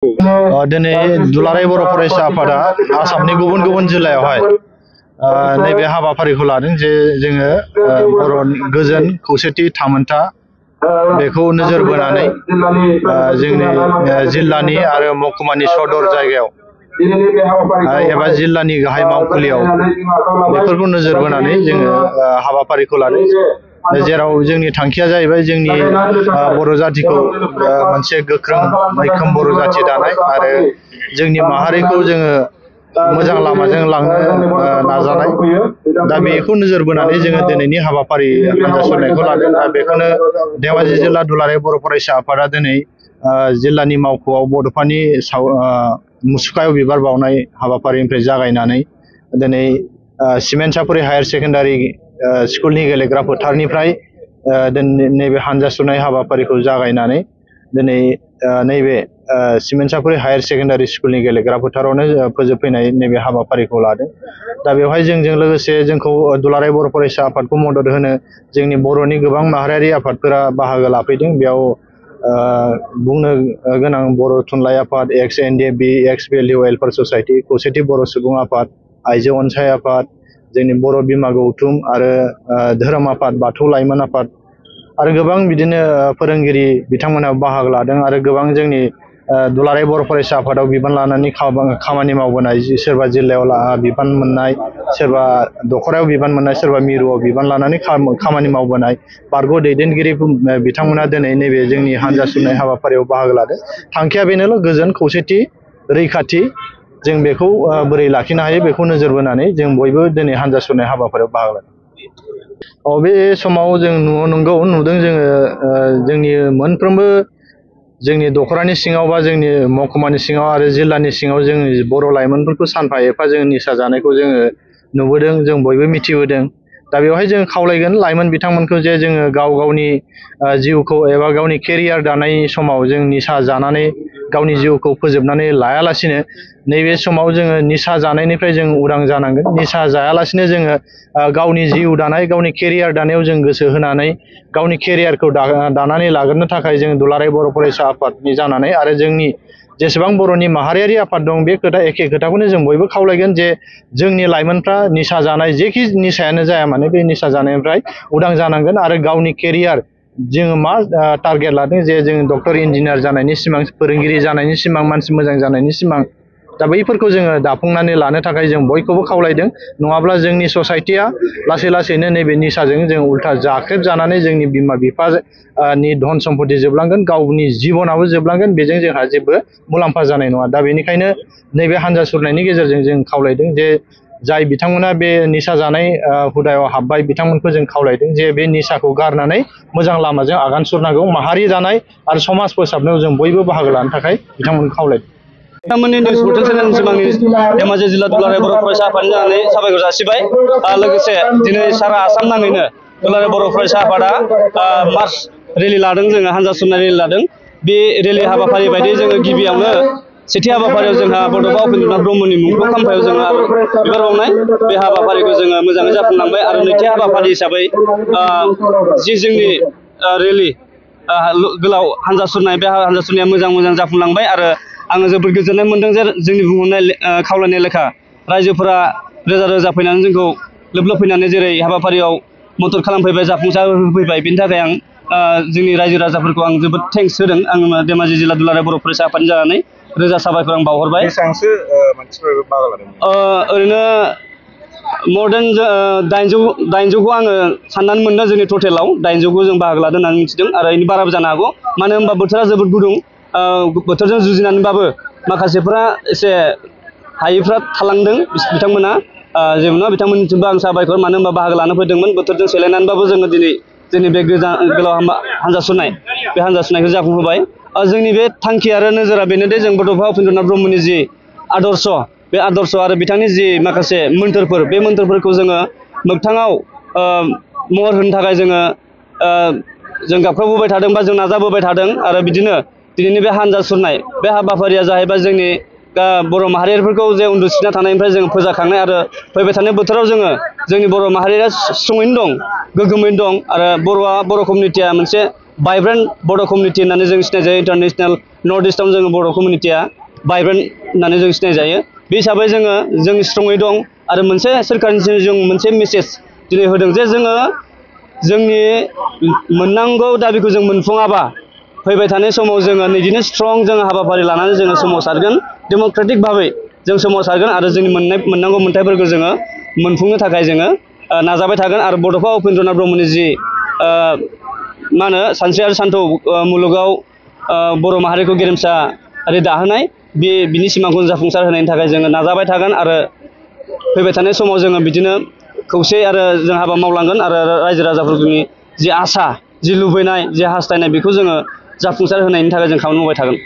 दिनै दुलाराय बर' फरायसा आफादा आसामनि गुबुन गुबुन जिल्लायावहाय नैबे हाबाफारिखौ लादों जे जोङो बर'नि गोजोन खौसेथि थामोनथा बेखौ नोजोर बोनानै जोंनि जिल्लानि आरो महकुमानि सदर जायगायाव एबा जिल्लानि गाहाय मावखुलियाव बेफोरखौ नोजोर बोनानै जोङो हाबाफारिखौ लादों जेराव जोंनि थांखिया जाहैबाय जोंनि बर' जातिखौ मोनसे गोख्रों मैखोम बर' जाति दानाय आरो जोंनि माहारिखौ जोङो मोजां लामाजों लांनो नाजानाय दा बेखौ नोजोर बोनानै जोङो दिनैनि हाबाफारि हान्जा सुरनायखौ लादों दा बेखौनो धेमाजि जिल्ला दुलाराय बर' फरायसा आफादा दिनै जिल्लानि मावख'आव बड'फानि मुसुखायाव बिबार बावनाय हाबाफारिनिफ्राय जागायनानै दिनै सिमेन्टसापुरि हायार सेकेन्डारि स्कुलनि गेलेग्रा फोथारनिफ्राय नैबे हान्जा सुरनाय हाबाफारिखौ जागायनानै दिनै नैबे सिमेन्टसापुरि हायार सेकेन्डारि स्कुलनि गेलेग्रा फोथारावनो फोजोबफैनाय नैबे हाबाफारिखौ लादों दा बेवहाय जोंजों लोगोसे जोंखौ दुलाराय बर' फरायसा आफादखौ मदद होनो जोंनि बर'नि गोबां माहारियारि आफादफोरा बाहागो लाफैदों बेयाव बुंनो गोनां बर' थुनलाइ आफाद एक्स एनडिएफबि एक्स भेलु वेलफेयार ससाइटि खौसेथि बर' सुबुं आफाद आइजो अनसाय आफाद जोंनि बर' बिमा गौथुम आरो धोरोम आफाद बाथौ लाइमोन आफाद आरो गोबां बिदिनो फोरोंगिरि बिथांमोना बाहागो लादों आरो गोबां जोंनि दुलाराय बर' फरायसा आफादाव बिबान लानानै खामानि मावबोनाय सोरबा जिल्लायाव बिबान मोननाय सोरबा दखरायाव बिबान मोननाय सोरबा मिरुआव बिबान लानानै खामानि मावबोनाय बारग' दैदेनगिरि बिथांमोना दिनै नैबे जोंनि हान्जा सुरनाय हाबाफारियाव बाहागो लादों थांखिया बेनोल' गोजोन खौसेथि रैखाथि जों बेखौ बोरै लाखिनो हायो बेखौ नोजोर बोनानै जों बयबो दिनै हान्जा सुरनाय हाबाफारियाव बाहागो लादों। बे समाव जों नुदों जोङो जोंनि मोनफ्रोमबो जोंनि दखरानि सिङाव बा जोंनि महकुमानि सिङाव आरो जिल्लानि सिङाव जोंनि बर' लाइमोनफोरखौ सानफा एफा जों निसा जानायखौ जोङो नुबोदों जों बयबो मिथिबोदों दा बेवहाय जों खावलायगोन लाइमोन बिथांमोनखौ जे जोङो गाव गावनि जिउखौ एबा गावनि केरियार दानाय समाव जों निसा जानानै गावनि जिउखौ फोजोबनानै लायालासिनो नैबे समाव जोङो निसा जानायनिफ्राय जों उदां जानांगोन निसा जायालासिनो जोङो गावनि जिउ दानाय गावनि केरियार दानायाव जों गोसो होनानै गावनि केरियारखौ दानानै लाग्रोनो थाखाय जों दुलाराय बर' फरायसा आफादनि जानानै आरो जोंनि जेसेबां बर'नि माहारियारि आफाद दं बे एखे खोथाखौनो जों बयबो खावलायगोन जे जोंनि लाइमोनफ्रा निसा जानाय जेखि निसायानो जाया मानो बे निसा जानायनिफ्राय उदां जानांगोन आरो गावनि केरियार जोङो मा टारगेट लादों जे जों डक्टर इन्जिनियार जानायनि सिमां फोरोंगिरि जानायनि सिमां मानसि मोजां जानायनि सिमां दा बैफोरखौ जोङो दाफुंनानै लानो थाखाय जों बयखौबो खावलायदों नङाब्ला जोंनि ससाइटिया लासै लासैनो नैबे निसाजों जों उल्था जाख्रेब जानानै जोंनि बिमा बिफानि धन सम्पति जोबलांगोन गावनि जिबनाबो जोबलांगोन बेजों जोंहा जेबो मुलाम्फा जानाय नङा दा बेनिखायनो नैबे हान्जा सुरनायनि गेजेरजों जों खावलायदों जे जाय बिथांमोना बे निसा जानाय हुदायाव हाबबाय बिथांमोनखौ जों खावलायदों जे बे निसाखौ गारनानै मोजां लामाजों आगान सुरनांगौ माहारि दानाय आरो समाज फोसाबनायाव जों बयबो बाहागो लानो थाखाय बिथांमोनखौ खावलायदों। नोंथांमोननि निउस पर्टेल चेनेलनिसिम आंनि धेमाजि जिल्ला दुलाराय बर' फरायसा आफादनि जानानै साबायखर जासिबाय लोगोसे दिनै सारा आसाम नाङैनो दुलाराय बर' फरायसा आफादा मार्च रेलि लादों जोङो हान्जा सुरनाय रेलि लादों बे रेलि हाबाफारि बायदियै जोङो गिबियावनो सेथि हाबाफारियाव जोंहा बड'फा उपेन्द्रनाथ ब्रह्मनि मुंख्लं खाम्फायाव जोङो बिबार बावनाय बे हाबाफारिखौ जोङो मोजाङै जाफुंलांबाय आरो नैथि हाबाफारि हिसाबै जि जोंनि रेलि गोलाव हान्जा सुरनाय बे हान्जा सुरनाया मोजां जाफुंलांबाय आरो आङो जोबोद गोजोननाय मोनदों जे जोंनि बुंहरनाय खावलायनाय लेखा रायजोफोरा रोजा रोजा फैनानै जोंखौ लोब फैनानै जेरै हाबाफारियाव मदद खालामफैबाय जाफुंसार होफैबाय बिनि थाखाय आं जोंनि रायजो राजाफोरखौ आं जोबोद थेंक्स होदों आं धेमाजि जिल्ला दुलाराय बर' फरायसा आफादनि जानानै रोजा साबायखर आं बावहरबाय। बेसेबांसो मानसिफोर बाहागो लादों? ओरैनो मर देन 800खौ आङो साननानै मोनदों जोंनि टटेलाव 800खौ जों बाहागो लादों होननानै मिथिदों आरो बेनि बाराबो जानो हागौ मानो होनबा बोथोरा जोबोद गुदुं बोथोरजों जुजिनानैबाबो माखासेफ्रा एसे हायैफ्रा थालांदों बिथांमोना जेबो नङा बिथांमोननिथिंबो आं साबायखर मानो होनबा बाहागो लानो फैदोंमोन बोथोरजों सेलायनानैबाबो जोङो दिनै जोंनि बे गोलाव हान्जा सुरनाय बे हान्जा सुरनायखौ जाफुंहोबाय जोंनि बे थांखि आरो नोजोरा बेनोदि जों बड'फा उपेन्द्रनाथ ब्रह्मनि जि आदर्श बे आदर्श आरो बिथांनि जि माखासे मोन्थोरफोर बे मोन्थोरफोरखौ जोङो मोगथाङाव महर होनो थाखाय जों गाबख्रावबोबाय थादों बा जों नाजाबोबाय थादों आरो बिदिनो दिनैनि बे हान्जा सुरनाय बे हाबाफारिया जाहैबाय जोंनि बर' माहारिफोरखौ जे उन्दुसिना थानायनिफ्राय जों फोजाखांनाय आरो फैबाय थानाय बोथोराव जोङो जोंनि बर' माहारिया स्ट्रङैनो दं गोग्गोमैनो दं आरो बर' कमिउनिटिया मोनसे भाइब्रेन्ट बर' कमिउनिटि होननानै जों सिनायजायो इन्टारनेसनेल नर्थ इस्टआव जोङो बर' कमिउनिटिया भाइब्रेन्ट होननानै जों सिनायजायो बे हिसाबै जों स्ट्रङै दं आरो मोनसे सोरखारनिसिम जों मोनसे मेसेज दिनै होदों जे जोङो जोंनि मोननांगौ दाबिखौ जों मोनफुङाबा फैबाय थानाय समाव जोङो बिदिनो स्ट्रं जों हाबाफारि लानानै जोङो सोमावसारगोन डेम'क्रेटिक भाबै जों सोमावसारगोन आरो जोंनि मोननांगौ मोन्थायफोरखौ जोङो मोनफुंनो थाखाय जोङो नाजाबाय थागोन आरो बड'फा उपेन्द्रनाथ ब्रह्मनि जि मा होनो सानस्रि आरो सानथौ मुलुगाव बर' माहारिखौ गेरेमसायै दाहोनाय बिनि सिमांखौ जाफुंसार होनायनि थाखाय जोङो नाजाबाय थागोन आरो फैबाय थानाय समाव जोङो बिदिनो खौसे आरो जों हाबा मावलांगोन आरो रायजो राजाफोरनि जि आसा जि लुबैनाय जि हास्थायनाय बेखौ जोङो जाफुंसार होनायनि थाखाय जों खामानि मावबाय थागोन।